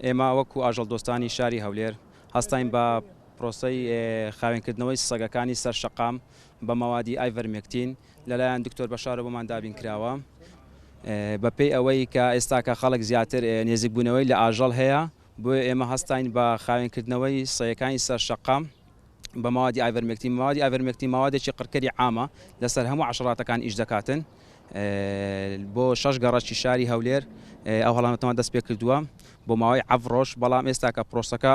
ئێمە وەکو ئاژەڵدۆستانی شاری هەولێر هەستاین بە پرۆسەی خاوێنکردنەوەی سەگەکانی سەر شەقام بە مەوادی ئایڤەرمێکتین لەلایەن دکتۆر بەشارەوە بۆمان دابین کراوە. بەپێی ئەوەی کە ئێستاکە خەڵک زیاتر نێزیکبوونەوەی لە ئاژەڵ هەیە، بۆیە ئێمە هەستاین بە خاوێنکردنەوەی سەگەکانی سەر شەقام بە مەوادی ئایڤەرمێکتین. مەوادی ئایڤەرمێکتین مەوادێکی قڕکەری عامە لەسەر هەموو عەشراتەکان ئیش دەکاتن. بۆ شەش گەڕەکی شاری هەولێر ئەو هەڵمەتەمان دەست پێکردووە بۆ ماوەی حەفت ڕۆژ، بەڵام ئێستاکە پرۆسەکە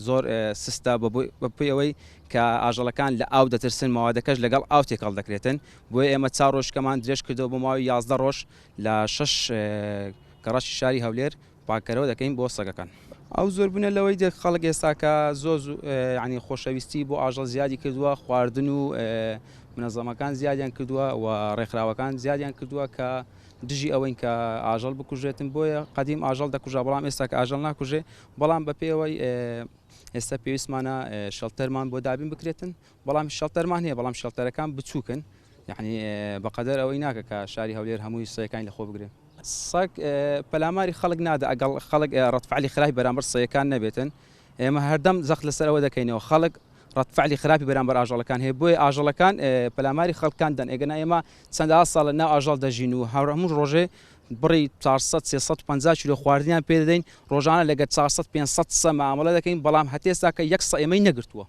زۆر سستە بەپێی ئەوەی کە ئاژەڵەکان لە ئاو دەترسن مەوادەکەش لەگەڵ ئاو تێکەڵ دەکرێتن، بۆیە ئێمە چوار ڕۆژکەمان درێژ کردەوە بۆ ماوەی 11 ڕۆژ لە شەش گەڕەکی شاری هەولێر پاککەرەوە دەکەین بۆ سەگەکان. ئەو زۆربوونە لەوەی دێت خەڵک ئێستاکە زۆر یانی خۆشەویستی بۆ ئاژەڵ زیادی کردووە، خواردن و منەزەمەکان زیادیان کردووە و ڕێکخراوەکان زیادیان کردووە کە دژی ئەوەین کە ئاژەڵ بکوژێتن، بۆیە قەدیم ئاژەڵ دەکوژا بەڵام ئێستا کە ئاژەڵ ناکوژێ، بەڵام بەپێی ئەوەی ئێستا پێویستمانە شەڵتەرمان بۆ دابین بکرێتن، بەڵام شەڵتەرمان هەیە بەڵام شەڵتەرەکان بچووکن یعنی بەقەدەر ئەوەی ناکە کە شاری هەولێر هەمووی سەیەکانی لەخۆ بگرێ. سەگ پەلاماری خەڵک نادا ئەگەڵ خەڵک ڕەدفعلی خراپی بەرامبەر سەگەکان نەبێتن، ئێمە هەردەم جەخت لەسەر ئەوە دەکەینەوە خەڵک ڕەدفعلی خراپی بەرامبەر ئاژەڵەکان هەیە بۆیە ئاژەڵەکان پەلاماری خەڵکان دەن، ئێگەنا ئێمە چەندەها ساڵە ناو ئاژەڵ دەژین و هەموو ڕۆژێ بڕی 400 350 کیلۆ خواردنیان پێ دەدەین، ڕۆژانە لەگەر 400 500 سە مامەڵە دەکەین، بەڵام هەتێستا کە یەک سە ئێمەی نەگرتووە.